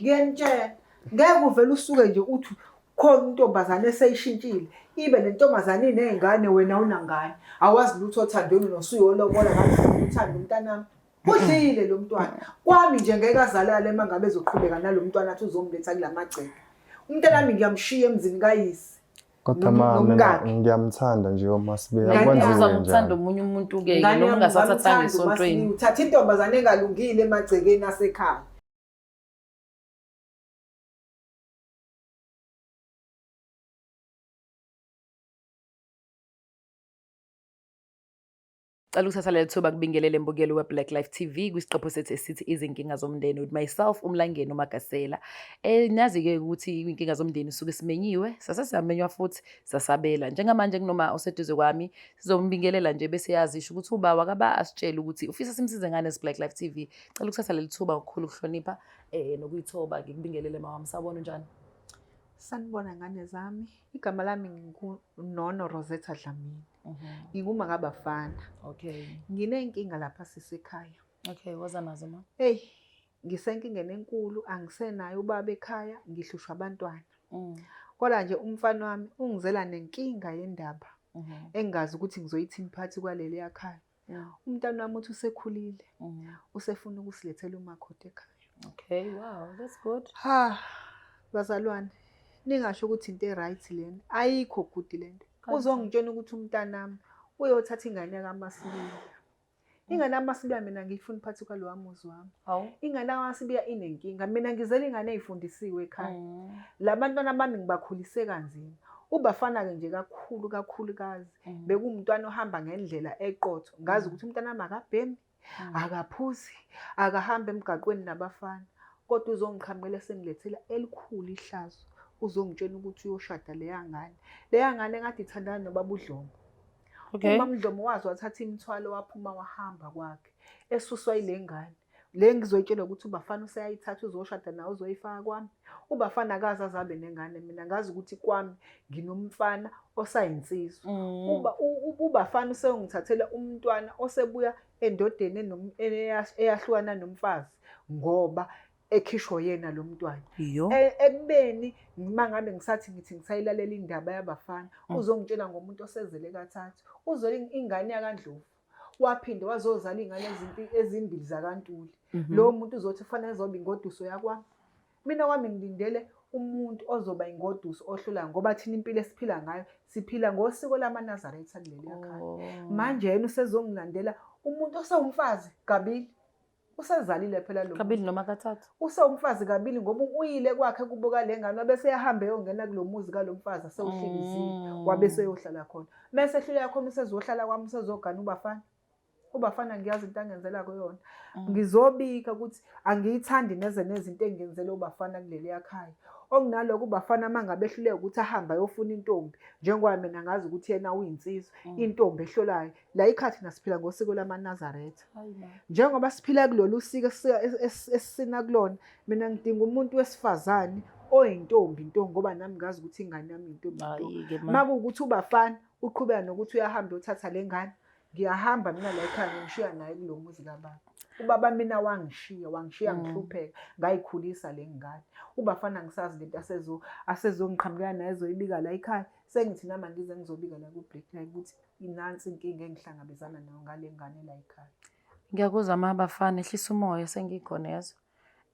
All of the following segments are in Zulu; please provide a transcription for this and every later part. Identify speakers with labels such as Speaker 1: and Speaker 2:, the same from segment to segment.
Speaker 1: Ngiyanitshela, ngeke uvele usuke nje uthi khona intombazane eseyishintshile ibe nentombazane iney'ngane wena unangane awazi lutho othandweni nosuyolobola ngathi uthanda umntanami. Udlile lo mntwana. Kwami nje ngeke azalale uma ngabe ezoqhubeka nalo mntwana athi uzomletha kula magceke. Umntanami ngiyamshiya emzini kayise.
Speaker 2: Kodwa ma mina
Speaker 1: Nomkakhe.
Speaker 2: ngiyamthanda nje uMasibiya
Speaker 1: Ngane
Speaker 2: kwenziwe
Speaker 3: Uzama ukuthanda
Speaker 2: njani?
Speaker 3: omunye umuntu-ke
Speaker 1: Ngane
Speaker 3: noma
Speaker 1: yami
Speaker 3: ungasathathanga
Speaker 1: ungamthanda
Speaker 3: esontweni.
Speaker 1: uMasibiya, uthatha intombazane engalungile emagcekeni asekhaya.
Speaker 3: Cela ukuthatha leli thuba kubingelele mbukeli we-Black Life TV kwisiqephu sethu esithi izinkinga zomndeni with myself uMlangeni uMagasela. Nazi-ke ukuthi iy'nkinga zomndeni suke simenyiwe, sase siyamenywa futhi sasabela. Njengamanje kunoma oseduze kwami sizombingelela nje bese yazisho ukuthi ubaba akaba asitshele ukuthi ufisa simsize ngani as Black Life TV. Cela ukuthatha leli thuba ngokukhulu ukuhlonipha nokuyithoba ngikubingelele mawami. Sawubona, unjani?
Speaker 1: Sanibona ngane zami. Igama lami nginguNono Rosetta Dlamini. Nginguma ngabafana. Nginenkinga lapha sisekhaya.
Speaker 3: Okay, woza nazo ma.
Speaker 1: Hey, ngisenkingeni enkulu, angisenayo ubaba ekhaya, ngihlushwa abantwana. Kodwa nje umfana wami ungizela nenkinga yendaba engazi ukuthi ngizoyithini phakathi kwaleli yakhaya. Umntana wami uthi usekhulile, usefuna ukusilethela umakoti ekhaya.
Speaker 3: Okay, wow, that's good.
Speaker 1: Ha, bazalwane, ningasho ukuthi into e-right lena. Ayikho good lento.
Speaker 3: Kanjani?
Speaker 1: Uzongitshela ukuthi umntanami uyothatha ingane kaMasibiya. Ingane kaMasibiya mina ngiyifuna phakathi kwalowa muzi wami.
Speaker 3: Hawu.
Speaker 1: Ingane kaMasibiya inenkinga. Mina ngizela ingane eyifundisiwe ekhaya. Labantwana bami ngibakhulise kanzima. Ubafana-ke nje kakhulu kakhulukazi. Bekuwumntwana ohamba ngendlela eqotho. Ngazi ukuthi umntanami akabhemi, akaphuzi, akahambi emgaqweni nabafana. Kodwa uzongiqhamukela sengilethela elikhulu ihlazo. Uzongitshela ukuthi uyoshada leya ngane. Leya ngane kade ithandana nobaba uDlomo. Uma uDlomo wazi wathatha imithwalo waphuma wahamba kwakhe. Esuswa yile ngane. Le ngizoyitshela ukuthi ubafana useyayithatha uzoshada nawe uzoyifaka kwami. Ubafana akaze azabe nengane, mina ngazi ukuthi kwami nginomfana osayinsizwa. Ubafana useyongithathela umntwana osebuya endodeni eyahlukana nomfazi ngoba ekhishwa yena lo mntwana. Ekubeni uma ngabe ngisathi ngithi ngisayilalela indaba yabafana, uzongitshela ngomuntu osezele kathathu. Uzele ingane yakaNdlovu. Waphinde wazozala iy'ngane ezimbili zakaNtuli. Lowo muntu uzothi kufanele azoba ingoduso yakwami. Mina kwami ngilindele umuntu ozoba ingoduso ohlulayo ngoba thina impilo esiphila ngayo siphila ngosiko lamaNazaretha kuleli khaya. Manje yena usezongilandela umuntu osewumfazi kabili. Usezalile phela lo
Speaker 3: Kabili noma kathathu.
Speaker 1: Usewumfazi kabili ngoba uyile kwakhe kubo kale ngane wabe seyahamba eyongena kulo muzi kalo mfazi asewuhlingizile wabe seyohlala khona. Mese ehluleka khona usezohlala kwami usezogana ubafana. Ubafana ngiyazi into angenzela kuyona. Ngizobika ukuthi angiyithandi neze nezinto engenzela ubafana kuleli yakhaya. Okunaloko ubafana uma ngabe ehluleka ukuthi ahambe ayofuna intombi njengoba mina ngazi ukuthi yena uyinsizwa, intombi ehlolayo. La ikhathi nasiphila ngosiko lamaNazaretha. Njengoba siphila kulolu siko esisina kulona, mina ngidinga umuntu wesifazane oyintombi nto ngoba nami ngazi ukuthi ingane yami intombi nto.
Speaker 3: Hayi-ke ma.
Speaker 1: Makuwukuthi ubafana uqhubeka nokuthi uyahamba uyothatha le ngane, ngiyahamba mina la ekhaya ngishiya naye kulo muzi kababa. Ubaba mina wangishiya, wangishiya ngihlupheka, ngayikhulisa le ngane. Ubafana ngisazi lento asezongiqhamukela naye ezoyibika la ekhaya. Sengithi nami angize ngizobika la ku-Black Life ukuthi inansi inkinga engihlangabezana nayo ngale ngane la ekhaya.
Speaker 3: Ngiyakuzwa ma bafana, ehlisa umoya sengikhona yazo.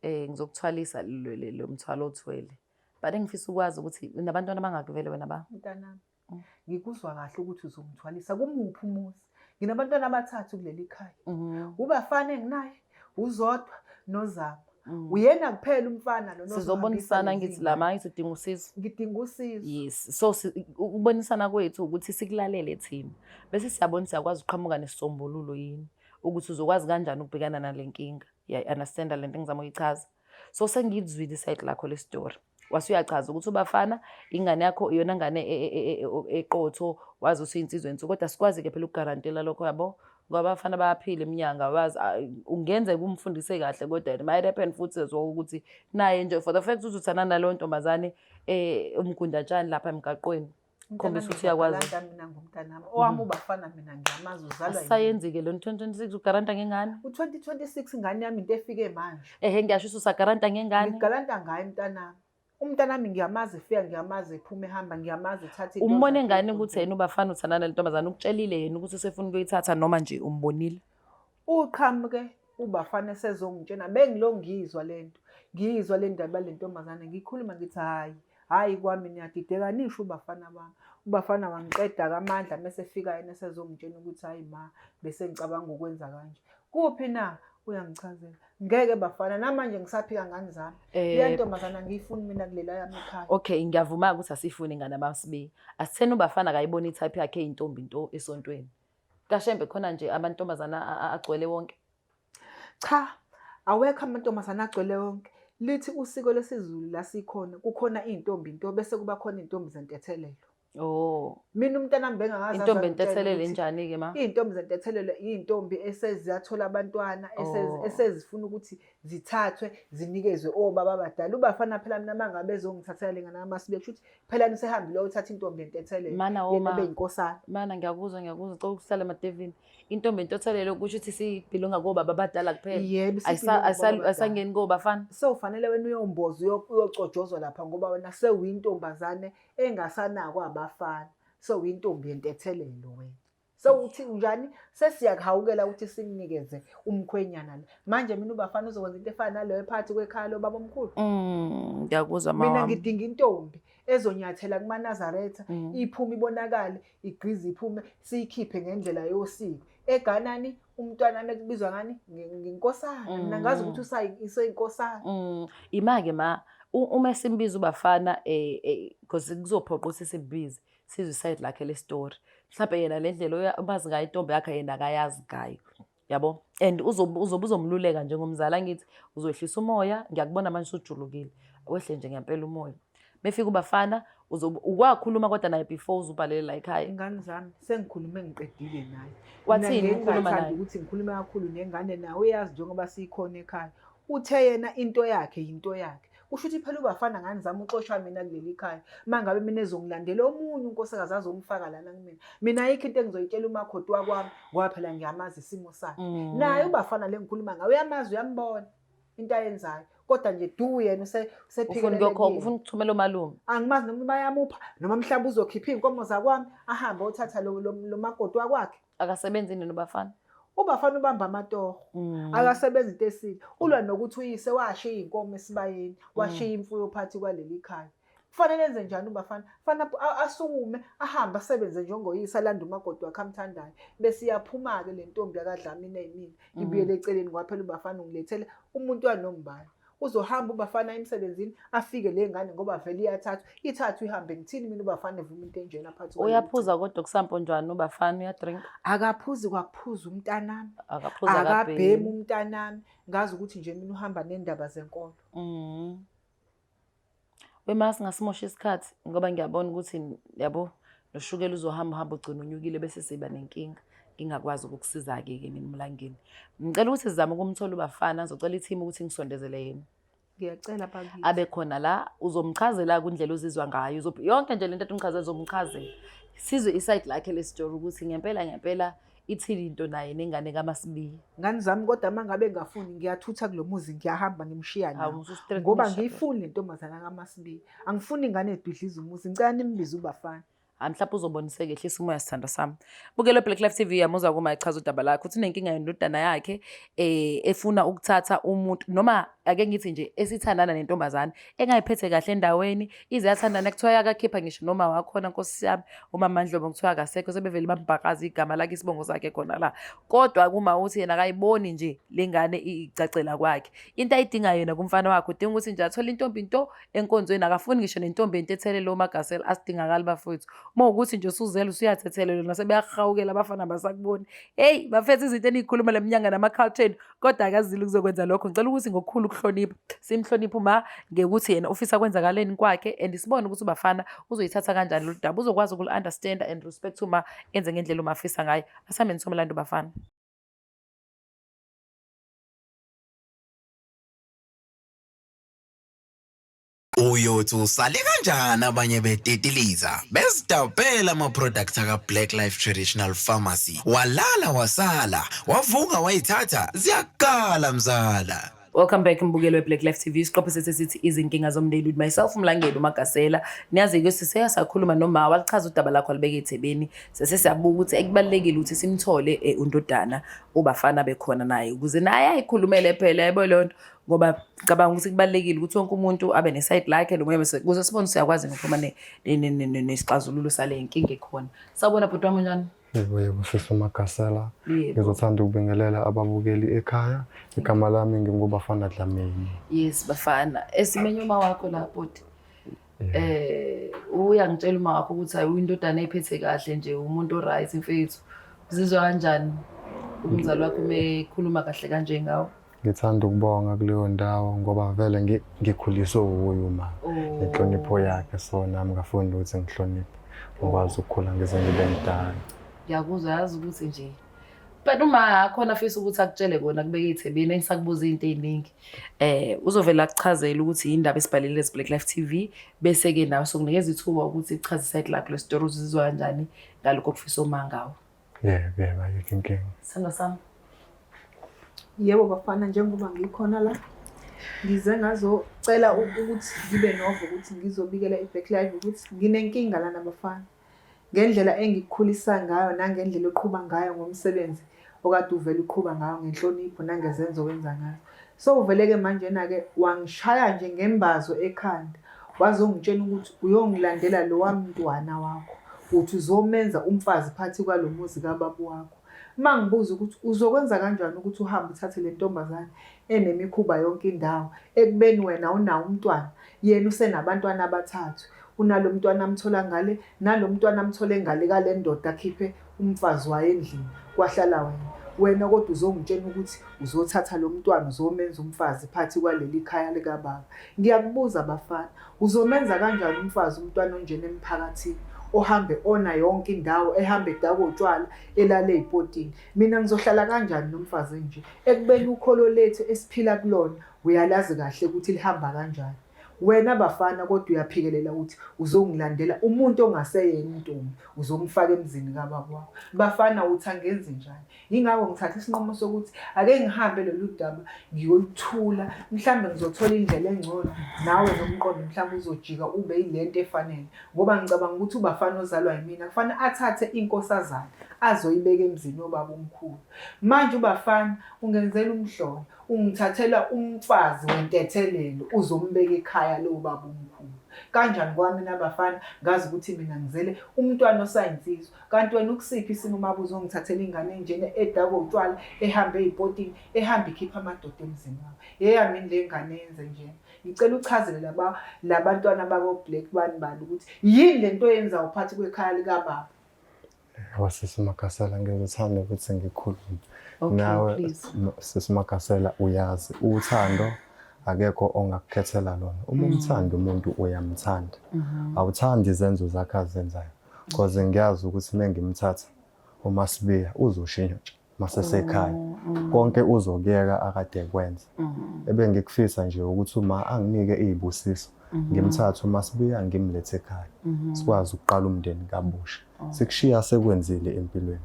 Speaker 3: Ngizokuthwalisa lo mthwalo othwele. But engifisa ukwazi ukuthi unabantwana abangaki vele wena ba?
Speaker 1: Mntanami, ngikuzwa kahle ukuthi uzongithwalisa kumuphi umuzi. Nginabantwana abathathu kuleli khaya. Ubafana enginaye, uZodwa noZama. Uyena kuphela umfana lo
Speaker 3: Sizobonisana ngithi la manje udinga usizo.
Speaker 1: Ngidinga usizo.
Speaker 3: Yes. So ukubonisana kwethu ukuthi sikulalele thina. Bese siyabona siyakwazi ukuqhamuka nesisombululo yini ukuthi uzokwazi kanjani ukubhekana nale nkinga. Yeah, understand lento engizama ukuyichaza. So sengizwile iside lakho le story. Wase uyachaza ukuthi ubafana ingane yakho iyona ngane eqotho wazi usuyinsizwa ensuku kodwa sikwazi ke phela ukugarantela lokho yabo ngoba abafana bayaphila eminyanga wazi ungenzeka umfundise kahle kodwa it might happen futhi as well ukuthi naye nje for the fact ukuthi uthanda naleyo ntombazane umgundatshani lapha emgaqweni. Khombisa ukuthi uyakwazi.
Speaker 1: Ngiyagalanta mina ngomntanami. Owami ubafana mina ngiyamazi uzalwa yimi.
Speaker 3: Asisayenzi-ke lona 2026 ugaranta ngengane.
Speaker 1: U-2026 ingane yami into efike manje.
Speaker 3: Ehe ngiyasho ukuthi usagaranta ngengane.
Speaker 1: Ngigalanta ngaye mntanami. Umntanami ngiyamazi efika ngiyamazi ephuma ehamba ngiyamazi ethatha into
Speaker 3: Umbone
Speaker 1: zakhe
Speaker 3: ngani ukuthi
Speaker 1: ey'nkonzweni.
Speaker 3: yena ubafana uthandana nentombazane ukutshelile yena ukuthi usefuna ukuyithatha noma nje umbonile?
Speaker 1: Uqhamuke ubafana esezongitshena bengilo ngiyizwa lento. Ngiyizwa le ndaba le ntombazane ngikhuluma ngithi hhayi hhayi kwami niyadideka nisho ubafana bami. Ubafana wangiqeda kamandla mese efika yena esezongitshena ukuthi hhayi ma bese ngicabanga ukwenza kanje. Kuphi na? Uyangichazela. Ngeke bafana namanje ngisaphika ngani zami. Leya ntombazane angiyifuni mina kulela yami ekhaya.
Speaker 3: Okay, ngiyavuma ukuthi asifuni ingane abasibi. Asitheni ubafana akayiboni itype yakhe eyintombi nto esontweni. KaShembe khona nje amantombazana agcwele wonke.
Speaker 1: Cha, awekho amantombazane agcwele wonke. Lithi usiko lesiZulu la sikhona, kukhona iy'ntombi nto bese kuba khona iy'ntombi zentethelelo.
Speaker 3: Oh.
Speaker 1: Mina umntanami bengakaze
Speaker 3: Intombi
Speaker 1: aze angitshele
Speaker 3: entethelelo
Speaker 1: ukuthi
Speaker 3: enjani-ke ma?
Speaker 1: Iy'ntombi zentethelelo iy'ntombi eseziyathola abantwana,
Speaker 3: Oh.
Speaker 1: esezifuna ukuthi zithathwe zinikezwe obaba abadala. Ubafana phela mina uma ngabe ezongithathela le ngane kaMasibiya, kusho ukuthi phela nisehambile wayothatha intombi yentethelelo.
Speaker 3: Mana
Speaker 1: Yena
Speaker 3: oma.
Speaker 1: ebe yinkosana.
Speaker 3: Mana ngiyakuzwa ngiyakuzwa cela ukuhlala emadevini. Intombi entethelelo kusho ukuthi sibhilonga kobaba abadala kuphela.
Speaker 1: Yebo, isibhilonga kobaba abadala.
Speaker 3: Ayisangeni kobafana.
Speaker 1: Sewufanele wena uyomboza uyocojozwa lapha ngoba wena sewuyintombazane engasanakwa abafana. Sewuyintombi yentethelelo wena. Sewuthi unjani? Sesiyakuhawukela ukuthi sikunikeze umkhwenyana la. Manje mina ubafana uzokwenza into efana naleyo phakathi kwekhaya lobaba omkhulu.
Speaker 3: Ngiyakuzwa
Speaker 1: Mina
Speaker 3: mama.
Speaker 1: ngidinga intombi ezonyathela kumaNazaretha, iphume ibonakale, igqize iphume, siyikhiphe ngendlela yosiko. Eganani umntwana mekubizwa ngani? Ngenkosana. Mina ngazi ukuthi useyinkosana.
Speaker 3: Ima-ke ma, uma simbiza ubafana because kuzophoqa ukuthi simbize, sizwe isayidi lakhe le story. Mhlawumbe yena le ndlela umazi ngayo intombi yakhe yena akayazi ngayo. Yabo? And uzobe uzomluleka njengomzali, angithi uzowehlisa umoya, ngiyakubona manje usujulukile. Wehle nje ngempela umoya. Mefika ubafana uzobe ukwakhuluma kodwa naye before uzubhalele la ekhaya.
Speaker 1: Ingane zami sengikhulume ngiqedile naye.
Speaker 3: Wathini
Speaker 1: Mina
Speaker 3: ukhuluma
Speaker 1: ngingathandi
Speaker 3: naye?
Speaker 1: ukuthi ngikhulume kakhulu nengane naye, uyazi njengoba sikhona ekhaya. Uthe yena into yakhe yinto yakhe. Kusho ukuthi phela ubafana ngani zami uxoshwa mina kuleli khaya. Mangabe mina ezongilandela omunye unkosikazi azomfaka lana kumina. Mina ayikho into engizoyitshela umakoti wakwami ngoba phela ngiyamazi isimo sakhe. Naye ubafana le ngikhuluma ngaye uyamazi uyambona into ayenzayo. Kodwa nje du yena usephikelele
Speaker 3: Ufuna ukuyokhokha,
Speaker 1: kuyena.
Speaker 3: ufuna ukuthumela umalume.
Speaker 1: Angimazi noma bayamupha noma mhlawumbe uzokhipha iy'nkomo zakwami ahambe othatha lo makoti wakwakhe.
Speaker 3: Akasebenzi yini nobafana?
Speaker 1: Ubafana ubamba amatoho. Akasebenzi into esile. Ulwa nokuthi uyise washiya iy'nkomo esibayeni, washiya imfuyo phakathi kwaleli khaya. Kufanele enze njani ubafana? Kufanele asukume ahambe asebenze njengoyise alande umakoti wakhe amthandayo. Bese iyaphuma-ke le ntombi yakadlamini eyimina ibuyele eceleni ngoba phela ubafana ungilethele umuntu wanombani. Uzohamba ubafana emsebenzini afike le ngane ngoba vele iyathathwa, ithathwe ihambe. Ngithini mina ubafana evuma into enjena phakathi kwaleli
Speaker 3: Uyaphuza
Speaker 1: cele?
Speaker 3: kodwa kusamponjwana ubafana uyadrink?
Speaker 1: Akaphuzi kwakuphuza umntanami.
Speaker 3: Akaphuzi,
Speaker 1: Akabhemi
Speaker 3: akabhemi.
Speaker 1: umntanami. Ngazi ukuthi nje mina uhamba nendaba zenkolo.
Speaker 3: Wema singasimosha isikhathi ngoba ngiyabona ukuthi yabo noshukela uzohamba uhamba ugcina unyukile bese siba nenkinga. Ngingakwazi ukukusiza-ke ke mina Mlangeni. Ngicela ukuthi sizame ukumthola ubafana, ngizocela i-team ukuthi ngisondezele yena.
Speaker 1: Ngiyacela bakithi.
Speaker 3: Abe khona la, uzomchazela kundlela ozizwa ngayo. Yonke nje lento umchazela uzomchazela. Sizwe iside lakhe lesitori ukuthi ngempela ngempela ithini into naye nengane kaMasibiya.
Speaker 1: Ngani zami kodwa uma ngabe ngingafuni ngiyathutha kulo muzi ngiyahamba ngimshiya
Speaker 3: Hawu,
Speaker 1: nawo.
Speaker 3: usu-straight
Speaker 1: Ngoba
Speaker 3: umshado.
Speaker 1: ngiyifuni le ntombazana kaMasibiya. Angifuni ingane edudliza umuzi. Ngicela nimbize ubafana.
Speaker 3: Hayi, mhlawumbe uzoboniseka ehlisa umoya sithandwa sami. Bukelo Black Life TV yamuzwa kuma echaza udaba lakhe uthi unenkinga yendodana yakhe efuna ukuthatha umuntu noma ake ngithi nje esithandana nentombazane engayiphethe kahle endaweni ize yathandana kuthiwa yakakhipha ngisho noma wakhona nkosi yami umama Ndlovu kuthiwa akasekho sebevele bambhakaza igama lakhe isibongo sakhe khona la. Kodwa kuma uthi yena akayiboni nje lengane icacela kwakhe. Into ayidingayo yena kumfana wakhe udinga ukuthi nje athole intombi into enkonzweni akafuni ngisho nentombi entethelelo uMagasela asidingakali bafowethu. Uma ukuthi nje usuzele usuyathethelelwa nasebeyahawukela abafana basakuboni. Hey bafethu izinto eniyikhuluma leminyanga nama-culture kodwa akazile ukuzokwenza lokho. Ngicela ukuthi ngokukhulu ukuhlonipha simhloniphe uma ngekuthi yena ufisa kwenzakaleni kwakhe and sibone ukuthi ubafana uzoyithatha kanjani lolu daba uzokwazi ukulu-understand and respect uma enze ngendlela uma afisa ngayo. Asambe nisomlando bafana.
Speaker 4: Uyothi usale kanjani abanye betitiliza bezidabhela ama-product aka-Black Life Traditional Pharmacy. Walala wasala, wavuka wayithatha, ziyakala mzala.
Speaker 3: Welcome back mbukeli we-Black Life TV. Isiqopho sethu esithi izinkinga zomndeni with myself uMlangeni uMagasela. Niyazi-ke siseke sakhuluma noma walichaza udaba lakho alibeke ethebeni. Sese siyabuka ukuthi ekubalulekile ukuthi simthole undodana uBafana bekhona naye ukuze naye ayikhulumele phela yabo leyo nto ngoba ngicabanga ukuthi kubalulekile ukuthi wonke umuntu abe ne-side lakhe nomunye bese ukuze sibone siyakwazi nokuphuma nesixazululo sale nkinga ekhona. Sawubona bhuti wami, unjani?
Speaker 2: Yebo yebo, sisi Magasela.
Speaker 3: Yebo.
Speaker 2: Ngizothanda ukubingelela ababukeli ekhaya. Igama lami nginguBafana Dlamini.
Speaker 3: Yes Bafana. Esimenye uma wakho la bhuti. Uyangitshela uma wakho ukuthi hayi uyindodana ephethe kahle nje, umuntu o-right mfethu. Uzizwa kanjani umzali wakho mekhuluma kahle kanje ngawo?
Speaker 2: Ngithanda ukubonga kuleyo ndawo ngoba vele ngikhuliswe wuye uma. Inhlonipho yakhe, so nami ngafunda ukuthi ngihloniphe. Ngikwazi ukukhula ngize ngibe mdala.
Speaker 3: Ngiyakuzwa, yazi ukuthi nje. But uma akhona afisa ukuthi akutshele kona kubeke ethebeni engisakubuza izinto eziningi. Uzovela akuchazele ukuthi indaba esibhalele ezi Black Life TV bese ke nawe sokunikeza ithuba ukuthi uchaze side lakho le story uzizwa kanjani ngalokho okufisa uma ngawo.
Speaker 2: Yebo, yebo, ayikho inkinga.
Speaker 3: Sithando sami.
Speaker 1: Yebo bafana, njengoba ngikhona la ngize ngazocela ukuthi ngibe novo ukuthi ngizobikela i-Black Life ukuthi nginenkinga lana bafana. Ngendlela engikukhulisa ngayo nangendlela oqhuba ngayo ngomsebenzi okade uvele uqhuba ngayo ngenhlonipho nangezenzo owenza ngazo. So uvele-ke manjena-ke wangishaya nje ngembazo ekhanda wazongitshela ukuthi uyongilandela lowa mntwana wakho, uthi uzomenza umfazi phakathi kwalo muzi kababa wakho. Uma ngibuza ukuthi uzokwenza kanjani ukuthi uhambe uthathe le ntombazane enemikhuba yonke indawo ekubeni wena unawo umntwana, yena usenabantwana abathathu, unalo mntwana amthola ngale nalo mntwana amthole ngale kale ndoda akhiphe umfazi wayo endlini kwahlala wena. Wena kodwa uzongitshela ukuthi uzothatha lo mntwana uzomenza umfazi phakathi kwaleli khaya likababa. Ngiyakubuza bafana, uzomenza kanjani umfazi umntwana onjena emphakathini ohambe ona yonke indawo, ehambe edakwa utshwala, elale ey'potini? Mina ngizohlala kanjani nomfazi enje ekubeni ukholo lethu esiphila kulona uyalazi kahle ukuthi lihamba kanjani? Wena bafana kodwa uyaphikelela ukuthi uzongilandela umuntu ongaseyena intombi uzomfaka emzini kababa wakho. Bafana uthi angenze njani? Yingakho ngithatha isinqumo sokuthi ake ngihambe lolu daba ngiyoluthula, mhlambe ngizothola indlela engcono, nawe nomqondo mhlambe uzojika ube yilento efanele. Ngoba ngicabanga ukuthi ubafana ozalwa yimina kufanele athathe inkosazana azoyibeka emzini wobaba omkhulu. Manje ubafana ungenzela umhlolo, ungithathela umfazi wentethelelo uzombeka ekhaya lobaba omkhulu. Kanjani kwami nabafana ngazi ukuthi mina ngizele umntwana osayinsizwa, kanti wena ukusiphi isimo uma uzongithathela ingane enjena edakwa utshwala, ehambe ey'potini, ehambe ikhipha amadoda emzini wami. Yeyami yini le ngane yenze njena? Ngicela uchazele laba labantwana bako-Black bani bani ukuthi yini le nto oyenzayo phakathi kwekhaya likababa.
Speaker 2: Yebo sisi Magasela, ngizothanda ukuthi ngikhulume.
Speaker 3: Okay,
Speaker 2: Nawe
Speaker 3: please.
Speaker 2: sisi Magasela uyazi uthando akekho ongakukhethela lona. Uma umthanda umuntu uyamthanda. Awuthandi izenzo zakhe azenzayo. Cause ngiyazi ukuthi uma ngimthatha uMasibiya uzoshintsha masesekhaya. Konke uzokuyeka akade ekwenza. Ebengikufisa nje ukuthi uma anginike iy'busiso ngimthathe uMasibiya ngimlethe ekhaya. Sikwazi ukuqala umndeni kabusha. Sikushiya sekwenzile empilweni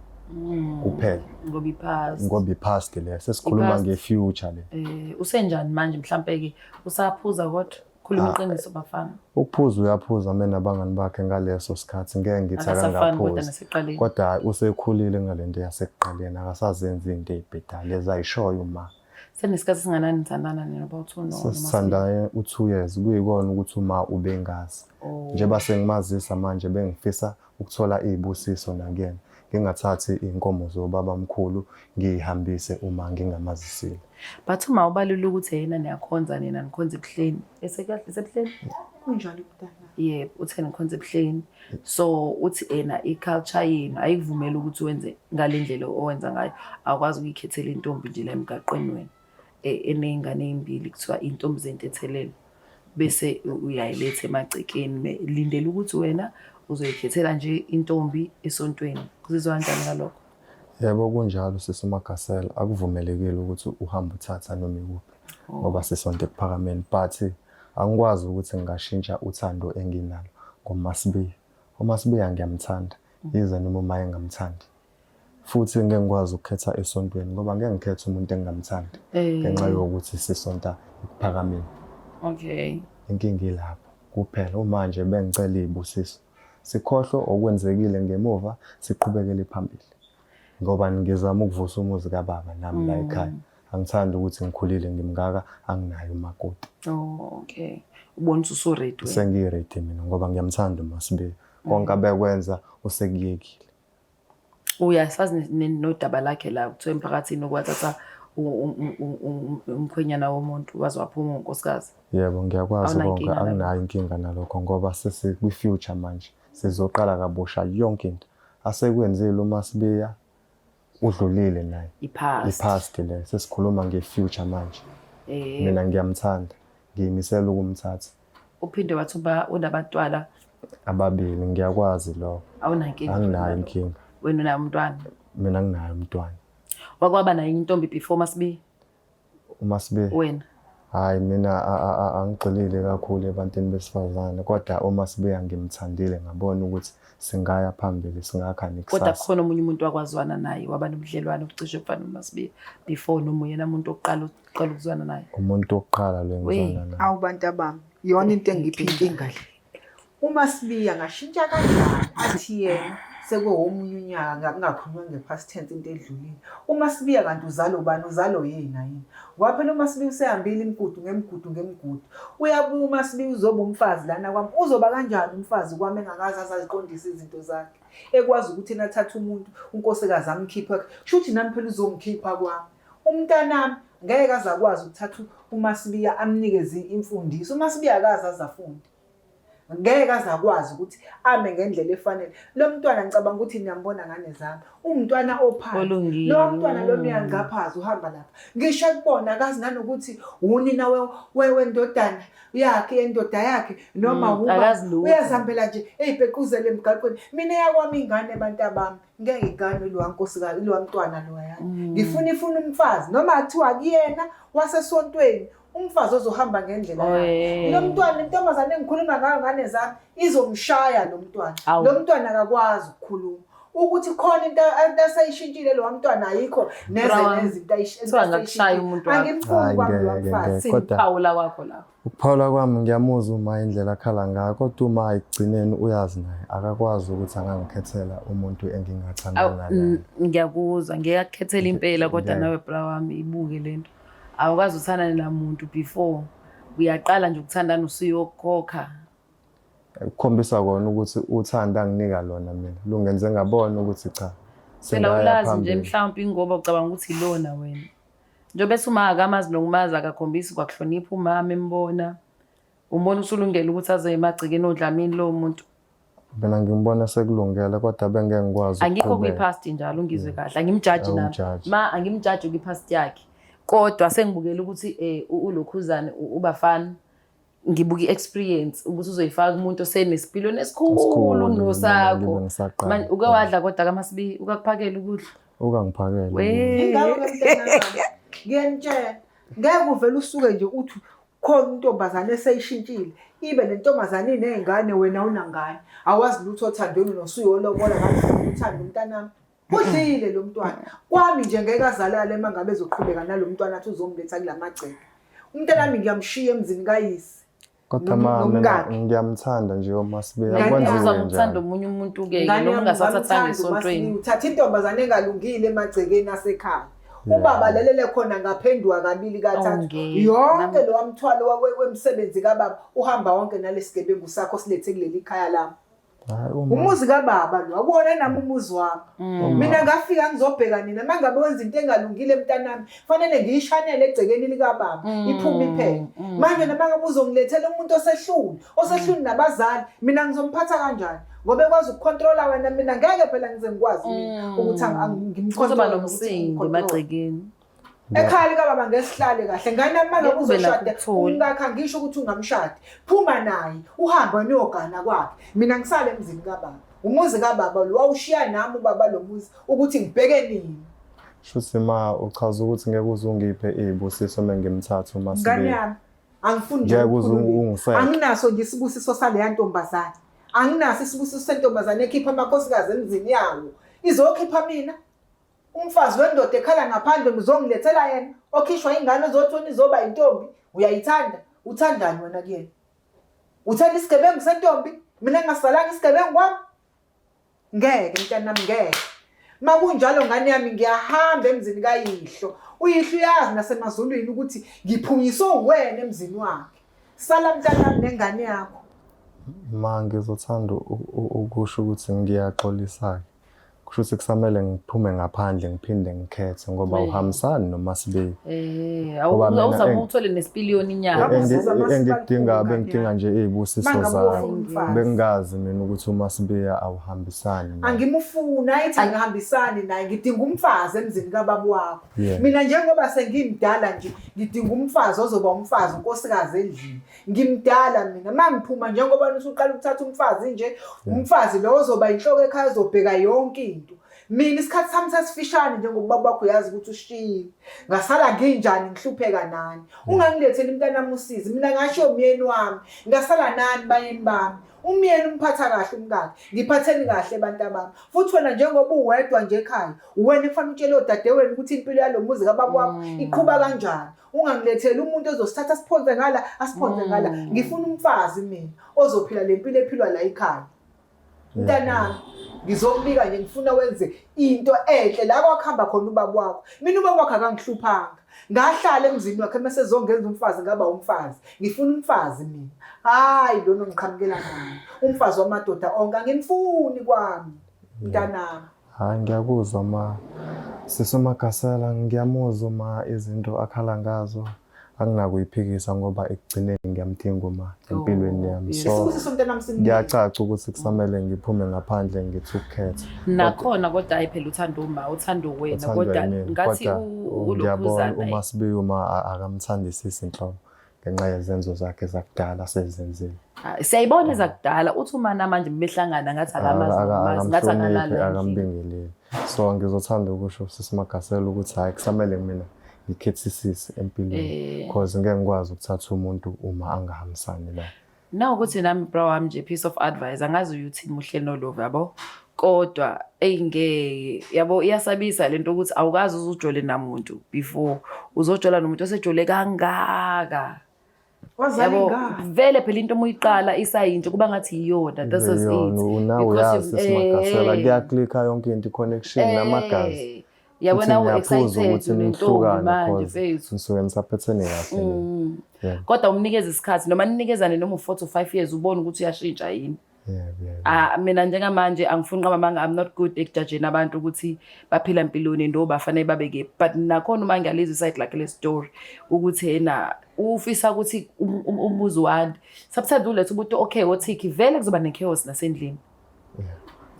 Speaker 2: kuphela.
Speaker 3: Ngoba i-past.
Speaker 2: Ngoba i-past le, sesikhuluma
Speaker 3: I-past.
Speaker 2: nge-future le.
Speaker 3: Usenjani manje mhlampe ke usaphuza kodwa? Khuluma iqiniso bafana.
Speaker 2: Ukuphuza uyaphuza mina nabangani bakhe ngaleso sikhathi, ngeke ngithi
Speaker 3: Akasafani kodwa
Speaker 2: akangaphuzi.
Speaker 3: nasekuqaleni.
Speaker 2: Kodwa hhayi usekhulile ngalento yasekuqaleni, akasazenzi into ey'bhedayo lezi ayishoyo uma.
Speaker 3: Senesikhathi singanani nithandana nina about two no?
Speaker 2: Sesithandane u-2 years, kuyikona ukuthi uma ubengazi. Njengoba sengimazisa manje bengifisa ukuthola iy'busiso nakuyena. Ngingathathi iy'nkomo zobabamkhulu ngiy'hambise uma ngingamazisile.
Speaker 3: But uma ubalula ukuthi yena niyakhonza nina nikhonza ebuhleni. Esekahle esebuhleni?
Speaker 1: Kunjalo mntana.
Speaker 3: Yebo, uthe nikhonza ebuhleni. So uthi ena i-culture yenu ayikuvumeli ukuthi wenze ngale ndlela owenza ngayo. Awukwazi ukuyikhethela intombi nje la emgaqweni wena. Eney'ngane ey'mbili kuthiwa iy'ntombi zentethelelo. Bese uyayiletha emagcekeni. Lindela ukuthi wena uzoyikhethela nje intombi esontweni. Uzizwa kanjani ngalokho?
Speaker 2: Yebo kunjalo sisi Magasela, akuvumelekile ukuthi uhambe uthatha noma ikuphi ngoba sisonto ekuphakameni, but Angikwazi ukuthi ngingashintsha uthando enginalo ngoMaSibiya. UMaSibiya ngiyamthanda, yize noma uma engamthandi. Futhi ngeke ngikwazi ukukhetha esontweni ngoba ngeke ngikhethe umuntu engingamthandi ngenxa yokuthi sisonta ekuphakameni.
Speaker 3: Okay.
Speaker 2: Inkinga ilapho kuphela. Uma nje bengicela iy'busiso, sikhohlwe okwenzekile ngemuva, siqhubekele phambili. Ngoba ngizama ukuvusa umuzi kababa nami la ekhaya. Angithandi ukuthi ngikhulile ngimngaka anginaye umakoti.
Speaker 3: Oh, okay. Ubona ukuthi usu-ready wena.
Speaker 2: Sengiready mina ngoba ngiyamthanda uMaSibiya. Konke abekwenza usekuyekile.
Speaker 3: Uyasazi nodaba lakhe la kuthiwa emphakathini okwathatha umkhwenyana womuntu waze waphuma unkosikazi.
Speaker 2: Yebo, ngiyakwazi konke, anginayo inkinga nalokho ngoba sesikwi-future manje. Sizoqala kabusha yonke into. Asekwenzile uMaSibiya udlulile naye.
Speaker 3: I-past.
Speaker 2: I-past le, sesikhuluma nge-future manje. Mina ngiyamthanda, ngiyimisela ukumthatha.
Speaker 3: Uphinde wathi uba unabantwana
Speaker 2: ababili, ngiyakwazi lokho.
Speaker 3: Awunankinga?
Speaker 2: Anginayo inkinga.
Speaker 3: Wena unayo umntwana?
Speaker 2: Mina nginayo umntwana.
Speaker 3: Wakwaba naye intombi before Masibiya?
Speaker 2: UMasibiya?
Speaker 3: Wena?
Speaker 2: Hayi, mina angigxilile kakhulu ebantwini besifazane, kodwa uMasibiya ngimthandile, ngabona ukuthi singaya phambili, singakha nekusasa.
Speaker 3: Kodwa kukhona omunye umuntu wakwazwana naye, waba nobudlelwane obucishe bufana noMasibiya before, noma uyena muntu wokuqala uqala ukuzwana naye?
Speaker 2: Umuntu wokuqala lo engizwana naye.
Speaker 1: Awu bantu abami, iyona into engipha inkinga le. UMasibiya ngashintsha kanjani athi yena sekuwomunye unyaka kungakhulunywa nge-past tense into edlulile. UMasibiya kanti uzalo bani, uzalo yena yini? Ngoba phela uMasibiya usehambile imigudu ngemigudu ngemigudu. Uyabuya uMasibiya uzoba umfazi lana kwami. Uzoba kanjani umfazi kwami engakaze azaziqondise izinto zakhe? Ekwazi ukuthi yena athathe umuntu unkosikazi amkhiphe. Kusho ukuthi nami phela uzongikhipha kwami. Umntanami ngeke aze akwazi ukuthatha uMasibiya amnikeze imfundiso. UMasibiya akaze aze afunde. Ngeke aze akwazi ukuthi ame ngendlela efanele. Lo mntwana ngicabanga ukuthi niyambona ngane zami. Umntwana ophansi.
Speaker 3: Olungile.
Speaker 1: Lo mntwana lona uyangaphaza uhamba lapha. Ngisho ekubona akazi nanokuthi unina wendodana yakhe, yendoda yakhe noma uba.
Speaker 3: Akazi lutho.
Speaker 1: Uyazihambela nje eyibhequzele emgaqweni. Mina yakwami ingane bantu abami. Ngeke ngigane lowa nkosikazi, lowa mntwana loya. Ngifuna ifuna umfazi noma kuthiwa kuyena wasesontweni. Umfazi ozohamba ngendlela yakhe. Lo mntwana, intombazane engikhuluma ngayo ngane zami, izomshaya lo mntwana. Lo mntwana akakwazi ukukhuluma. Ukuthi khona into asayishintshile lo mntwana ayikho neze neze into
Speaker 3: ayishintshile. Umuntu wakho.
Speaker 1: Angimfuni kwami lo mfazi.
Speaker 3: Ukuphawula kwakho lapho.
Speaker 2: Ukuphawula kwami ngiyamuzwa uma indlela akhala ngayo, kodwa uma ekugcineni uyazi naye akakwazi ukuthi angangikhethela umuntu engingathandana naye.
Speaker 3: Ngiyakuzwa, ngiyakukhethela impela kodwa nawe bra wami ibuke lento. Awukwazi uthandane namuntu before uyaqala nje ukuthandana usuyokhokha.
Speaker 2: Ukukhombisa kona ukuthi uthando anginika lona mina lungenze ngabona ukuthi cha.
Speaker 3: Phela ulazi nje mhlawumbe ingoba ucabanga ukuthi ilona wena. Njengoba ethi uma akamazi nokumazi akakhombisi kwakuhlonipha umama embona. Umbona usulungele ukuthi aze emagcekeni oDlamini lowo muntu.
Speaker 2: Mina ngimbona sekulungele kodwa bengeke ngikwazi
Speaker 3: Angikho kwi-past njalo ungizwe kahle. Angimjaji nami. Ma angimjaji kwi-past yakhe. Kodwa sengibukela ukuthi ulokhuzane ubafana ngibuka i-experience ukuthi uzoyifaka kumuntu osenesipilweni esikhulu kunosakho. Manje uke wadla kodwa kaMasibiya ukakuphakela ukudla.
Speaker 2: Ukangiphakela.
Speaker 1: Ingakho ke mntanami ngiyanitshela ngeke uvele usuke nje uthi khona intombazane eseyishintshile ibe nentombazane iney'ngane wena unangane awazi lutho othandweni nosuyolobola ngathi uthanda umntanami udlile lo mntwana kwami nje ngeke azalale uma ngabe ezoqhubeka nalo mntwana athi uzomletha kula magceke umntanami ngiyamshiya emzini kayise
Speaker 2: Kodwa ma mina ngiyamthanda nje uMasibiya kwenziwe
Speaker 3: njani? Uthanda omunye umuntu ke noma ungasathathanga esontweni.
Speaker 1: Uthatha intombazane engalungile emagcekeni asekhaya. Ubaba lelele khona ngaphenduka kabili kathathu. Yonke lo mthwalo wemsebenzi kababa uhamba wonke nalesigebengu sakho silethe kuleli khaya lami. Umuzi kababa lo akuwona nami umuzi wami. Mina ngafika ngizobheka nina mangabe wenza into engalungile mntanami fanele ngiyishanele egcekeni likababa iphume iphele. Manje noma ngabe uzongilethela umuntu osehlule osehlule nabazali mina ngizomphatha kanjani? Ngoba ekwazi ukucontrola wena mina ngeke phela ngize ngikwazi mina ukuthi
Speaker 3: ngimcontrole nomsindo emagcekeni.
Speaker 1: Ekhaya likababa ngesihlale kahle ngane yami mangabe uzoshada umkakhe angisho ukuthi ungamshadi phuma naye uhambe wena uyogana kwakhe mina ngisale emzini kababa umuzi kababa lo wawushiya nami ubaba lo muzi ukuthi ngibheke nini.
Speaker 2: Shuthi ma uchaza ukuthi ngeke uze ungiphe izibusiso uma ngimthatha
Speaker 1: uMasibiya. Ngane yami. Angifuni nje
Speaker 2: Ngeke uze
Speaker 1: ukukhuluma.
Speaker 2: ungiseke.
Speaker 1: Anginaso nje isibusiso saleya ntombazane. Anginaso isibusiso sentombazane ekhipha amakhosikazi emzini yawo. Izokhipha mina. Umfazi wendoda ekhala ngaphandle ngizongilethela yena. Okhishwa ingane ozothi wena izoba intombi. Uyayithanda? Uthandani wena kuyena? Uthanda isigebengu sentombi? Mina ngingasalanga isigebengu kwami? Ngeke mntanami ngeke. Makunjalo ngane yami ngiyahamba emzini kayihlo. Uyihlo uyazi nasemazulwini ukuthi ngiphunyiswe uwena emzini wakhe. Sala mntanami nengane yakho.
Speaker 2: Ma ngizothanda ukusho ukuthi ngiyaxolisa-ke. Kusho ukuthi kusamele ngiphume ngaphandle ngiphinde ngikhethe ngoba awuhambisani noMasibiya.
Speaker 3: Eh,
Speaker 2: Ngoba mina
Speaker 3: awuzame uthole nesipiliyoni inyanga.
Speaker 1: Ngabe uzuza
Speaker 2: Engikudinga
Speaker 1: uMasibiya
Speaker 2: bengidinga nje iy'busiso
Speaker 1: Mangabe
Speaker 2: zakho.
Speaker 1: ufuna umfazi.
Speaker 2: Bengingazi mina ukuthi uMasibiya awuhambisani naye.
Speaker 1: Angimufuni ayithi angihambisani naye ngidinga umfazi emzini kababa wakho.
Speaker 2: Yeah.
Speaker 1: Mina njengoba sengimdala nje ngidinga umfazi ozoba umfazi unkosikazi endlini. Ngimdala mina mangiphuma njengoba usuqala ukuthatha umfazi nje umfazi lo ozoba inhloko ekhaya ozobheka yonke into. Mina isikhathi sami sasifishane njengoba ubaba wakho uyazi ukuthi ushiyile. Ngasala nginjani ngihlupheka nani. Ungangiletheli mntanami usizi. Mina ngasho umyeni wami. Ngasala nani bayeni bami. Umyeni umphatha kahle umkakhe. Ngiphatheni kahle abantu abami. Futhi wena njengoba uwedwa nje ekhaya, uwena ekufanele utshele odadewenu ukuthi impilo yalo muzi kababa wakho iqhuba kanjani. Ungangiletheli umuntu ozosithatha asiphonse ngala, asiphonse ngala. Ngifuna umfazi mina ozophila le mpilo ephilwa la ekhaya. Mntanami, ngizokubika nje ngifuna wenze into enhle la kwakuhamba khona ubaba wakho. Mina ubaba wakho akangihluphanga. Ngahlala emzini wakhe mase ezongenza umfazi ngaba umfazi. Ngifuna umfazi mina. Hayi lona ongiqhamukela naye. Umfazi wamadoda onke angimfuni kwami. Mntanami.
Speaker 2: Hhayi ngiyakuzwa ma. Sisi uMagasela ngiyamuzwa ma izinto akhala ngazo. Anginakuyiphikisa ngoba ekugcineni ngiyamdinga uma empilweni yami. So
Speaker 1: Isibusiso mntanami simnike.
Speaker 2: kuyacaca ukuthi kusamele ngiphume ngaphandle ngithi ukukhetha.
Speaker 3: Nakhona kodwa hayi phela uthando uma uthando wena
Speaker 2: Uthandwa
Speaker 3: kodwa
Speaker 2: yimina.
Speaker 3: ngathi
Speaker 2: Kodwa ngiyabona
Speaker 3: ulokhuzana
Speaker 2: uMasibiya uma akamthandisisi nhlobo ngenxa yezenzo zakhe zakudala asezenzile.
Speaker 3: Siyayibona ezakudala uthi uma namanje behlangana ngathi akamazi nokumazi ngathi
Speaker 2: Akamhloniphi
Speaker 3: akalala endlini.
Speaker 2: akambingeleli. So ngizothanda ukusho sisi Magasela ukuthi hhayi kusamele mina ngikhethisise empilweni cause ngeke ngikwazi ukuthatha umuntu uma angahambisani naye.
Speaker 3: Nawukuthi nami bro wami nje piece of advice angazi uthini muhle nolove yabo kodwa eyingeke yabo iyasabisa lento ukuthi awukazi uzujole namuntu before uzojola nomuntu osejole kangaka
Speaker 1: Wazala
Speaker 3: yabo
Speaker 1: ingane.
Speaker 3: vele phela into uma uyiqala isayintsha kuba ngathi iyona this is
Speaker 2: Iyona,
Speaker 3: it
Speaker 2: Una
Speaker 3: Because
Speaker 2: uyazi sisi Magasela kuyaklikha yonke into i-connection namagazi.
Speaker 3: Yabona
Speaker 2: Futhi ngiyaphuza
Speaker 3: u-excited
Speaker 2: ukuthi
Speaker 3: unentombi
Speaker 2: nihlukane
Speaker 3: manje
Speaker 2: cause
Speaker 3: mfethu.
Speaker 2: nisuke nisaphethene kahle nina. Yeah.
Speaker 3: Kodwa umnikeze isikhathi noma ninikezane noma u-4 to 5 years ubone ukuthi uyashintsha yini.
Speaker 2: Yebo, yebo.
Speaker 3: Ah mina njengamanje angifuni qamba amanga I'm not good ekujajeni abantu ukuthi baphila empilweni ndo bafanele babe kephi but nakhona uma ngiyalizwa iside lakhe le story ukuthi yena ufisa ukuthi umuzi wande sometimes uletha umuntu okay othiki vele kuzoba ne-chaos nasendlini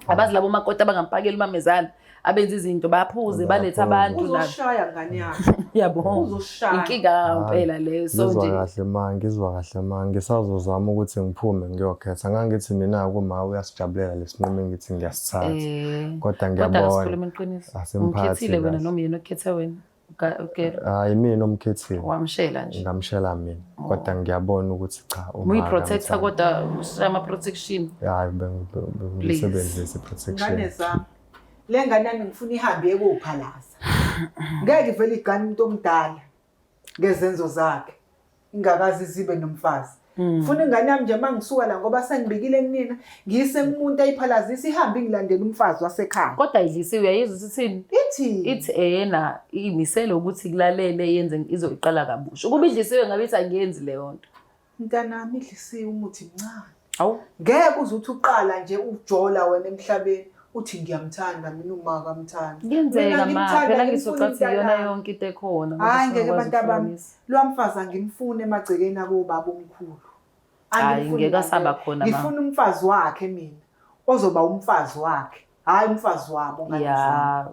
Speaker 3: abazi labo makoti abangampakeli umamezala abenza izinto baphuze balethe abantu nabo
Speaker 1: Uzoshaya ngane yakho.
Speaker 3: yabo
Speaker 1: Uzoshaya.
Speaker 3: inkinga impela leyo so
Speaker 2: Ngizwa
Speaker 3: nje
Speaker 2: kahle ma, ngizwa kahle ma, ngisazozama ukuthi ngiphume ngiyokhetha. Ngangithi mina kuma uyasijabulela lesinqumo engithi ngiyasithatha.
Speaker 3: Eh,
Speaker 2: Kodwa
Speaker 3: kodwa
Speaker 2: ngiyabona.
Speaker 3: asikhulume iqiniso
Speaker 2: Asimphathi
Speaker 3: umkhethile wena
Speaker 2: kahle.
Speaker 3: noma yena okhethe wena okay
Speaker 2: Hayi mina omkhethile.
Speaker 3: wamshela nje
Speaker 2: Ngamshela mina. Kodwa ngiyabona ukuthi cha uma
Speaker 3: muyi-protector
Speaker 2: akamthandi.
Speaker 3: kodwa ushaya ama-protection
Speaker 2: Hayi
Speaker 3: Please.
Speaker 2: bengisebenzisa i-protection.
Speaker 1: Ngane zami. Le ngane yami ngifuna ihambe iye kophalaza. Ngeke ivele igane umuntu omdala ngezenzo zakhe. Ingakazi zibe nomfazi. Funa ingane yami nje mangisuka la ngoba sengibikile kunina ngiyise kumuntu ayiphalazisa ihambe ingilandele umfazi wasekhaya.
Speaker 3: Kodwa idlisiwe uyayizwa ukuthi ithini?
Speaker 1: Ithi
Speaker 3: Ithi eyena iyimisele ukuthi kulalele yenze izoyiqala kabusha. Ukuba idlisiwe ngabe ithi angiyenzi leyo nto.
Speaker 1: Mntanami idlisiwe umuthi mncane.
Speaker 3: Awu
Speaker 1: Ngeke uze uthi uqala nje ujola wena emhlabeni uthi ngiyamthanda mina uma akamthandi.
Speaker 3: Kuyenzeka
Speaker 1: Mina
Speaker 3: ma
Speaker 1: ngimthanda,
Speaker 3: phela
Speaker 1: ngimfuna
Speaker 3: ngizocathi iyona
Speaker 1: umntanami.
Speaker 3: yonke into ekhona. ngoba
Speaker 1: Hayi ngeke
Speaker 3: singakwazi
Speaker 1: bantu abami.
Speaker 3: ukuhlukanisa.
Speaker 1: Lowa mfazi angimfuni emagcekeni akobaba omkhulu.
Speaker 3: Hhayi,
Speaker 1: Angimfuni
Speaker 3: ngeke asaba
Speaker 1: ngempela.
Speaker 3: khona, ma.
Speaker 1: Ngifuna umfazi wakhe mina. Ozoba umfazi wakhe, hhayi umfazi wabo ngane zami.
Speaker 3: Ya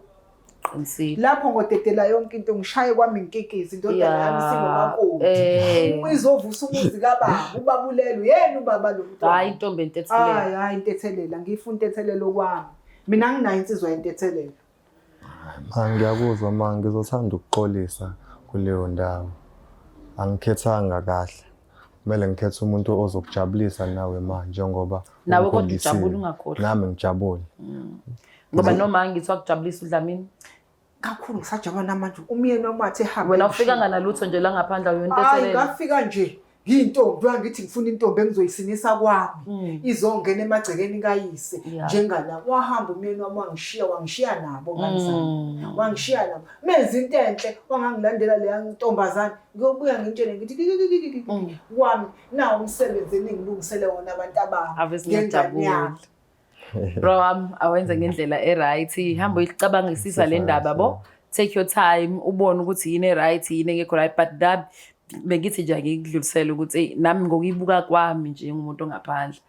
Speaker 3: qinisile.
Speaker 1: Lapho ngodedela yonke into ngishaye kwami inkikizi indodana yami
Speaker 3: Ya,
Speaker 1: singomakoti.
Speaker 3: eh.
Speaker 1: Izovusa umuzi kababa, ubabulele uyena ubaba lo mntwana.
Speaker 3: Hhayi intombi entethelelo.
Speaker 1: Hayi hayi intethelelo, ngifuna intethelelo kwami. Mina anginayo insizwa yentethelelo.
Speaker 2: Ma ngiyakuzwa ma, ngizothanda ukuxolisa kuleyo ndawo. Angikhethanga kahle. Kumele ngikhethe umuntu ozokujabulisa nawe ma njengoba
Speaker 3: Nawe kodwa
Speaker 2: ungikhombisile.
Speaker 3: ujabule ungakhohlwa.
Speaker 2: Nami ngijabule.
Speaker 3: Ngoba noma ngithi wakujabulisa uDlamini.
Speaker 1: Kakhulu ngisajabula namanje umyeni wami wathi ehambe.
Speaker 3: Wena ufika nganalutho nje la ngaphandle
Speaker 1: Hayi
Speaker 3: uyontethelele.
Speaker 1: ngafika nje ngiyintombi wangithi ngifuna intombi engizoyisinisa kwami izongena emagcekeni kayise njengala wahamba umyeni wami wangishiya wangishiya nabo ngane zami wangishiya nabo menza into enhle wangangilandela leya ntombazane ngiyobuya ngintshele ngithi kikikikiki kwami nawo umsebenzi eningilungisele wona abantu abami
Speaker 3: Ave
Speaker 1: ngengane
Speaker 3: singajabuli.
Speaker 1: yami.
Speaker 3: Bro wami awenze ngendlela e-right. Hamba uyicabangisisa le ndaba bo. Take your time ubone ukuthi yini e-right yini engekho right but that bengithi nje angikudlulisele ukuthi eyi, nami ngokuyibuka kwami nje ngumuntu ongaphandle.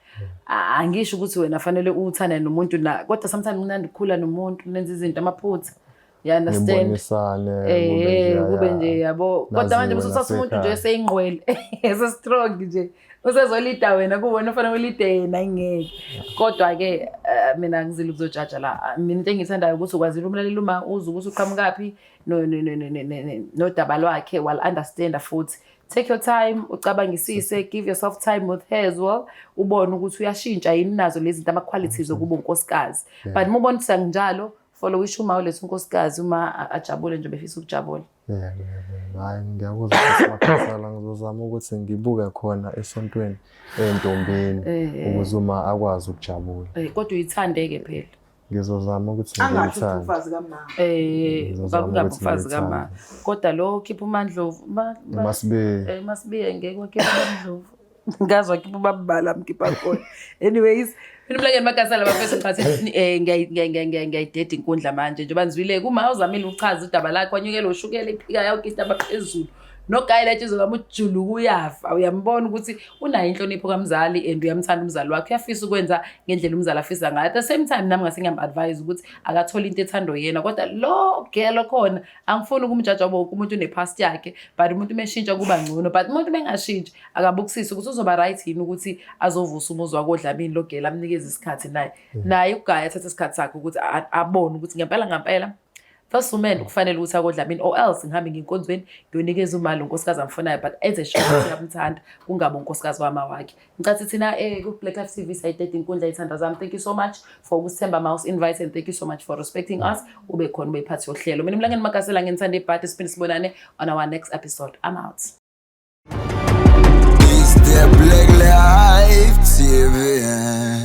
Speaker 3: Angisho ukuthi wena fanele uthande nomuntu na kodwa sometimes kumnandi ukukhula nomuntu nenza izinto amaphutha. You understand?
Speaker 2: Nibonisane
Speaker 3: Kube nje yabo. Kodwa manje
Speaker 2: naziwe
Speaker 3: usuthatha umuntu nje
Speaker 2: nasekhaya.
Speaker 3: eseyingqwele, ese-strong nje. Usezolida wena kuwena ufanele ulide yena ingeke. Kodwa ke mina ngizile ukuzojaja la. Ah, mina into engiyithandayo ukuthi ukwazile umlalela uma uzwe ukuthi uqhamukaphi nodaba lwakhe wal understand futhi. Take your time, ucabangisise, give yourself time with her as well. Ubone ukuthi uyashintsha yini nazo lezi zinto ama qualities okuba unkosikazi. But uma ubona ukuthi akunjalo, follow isho uma uletha unkosikazi uma ajabule nje befisa ukujabula.
Speaker 2: Yebo, yebo. Hhayi ngiyakuzwa futhi Magasela, ngizozama ukuthi ngibuke khona esontweni ey'ntombini ukuze uma akwazi ukujabula.
Speaker 3: Kodwa uyithande-ke phela.
Speaker 2: Ngizozama ukuthi
Speaker 1: Angasho ukuthi
Speaker 2: ngiyithande.
Speaker 1: umfazi kamama.
Speaker 2: Ngizozama
Speaker 3: Kungabi
Speaker 2: ukuthi
Speaker 3: umfazi kama.
Speaker 2: ngiyithande.
Speaker 3: Kodwa lo khipha uMandlovu.
Speaker 2: Masibiye.
Speaker 3: Masibiye ngeke wakhipha uMandlovu. Ngazi wakhipha ubabala mkhipha khona. Anyways, mina umlangeni Magasela bafethu ngichathi ngiyayideda inkundla manje njengoba nizwile kuma uzamile ukuchaza udaba lakhe wanyukela ushukela iphika yawukita abaphezulu. Nogayi lethu izokama ujuluka uyafa uyambona ukuthi unayo inhlonipho kamzali and uyamthanda umzali wakhe uyafisa ukwenza ngendlela umzali afisa ngayo. At the same time nami ngase ngiyam-advise ukuthi akathole into ethandwa yena kodwa lo girl okhona angifuni ukumjaja ngoba wonke umuntu une-past yakhe but umuntu meshintsha kuba ngcono but umuntu mengashintshi akabukisisi ukuthi uzoba right yini ukuthi azovusa umuzi wakhe oDlamini lo girl amnikeze isikhathi naye. Naye ugaya athathe isikhathi sakhe ukuthi abone ukuthi ngempela ngempela first woman kufanele ukuthi akodlamini or else ngihambe nginkonzweni ngiyonikeza umali unkosikazi amfunayo but enze sure ukuthi uyamthanda kungabe unkosikazi wama wakhe. Ngicathi thina ku Black Life TV sayideda inkundla ithanda zami. Thank you so much for ukusithemba mouse invite and thank you so much for respecting us. Ube khona ube iphathi yohlelo. Mina Mlangeni Magasela nginithanda ibhadi siphinde sibonane on our next episode. I'm out.
Speaker 4: It's the Black Life TV.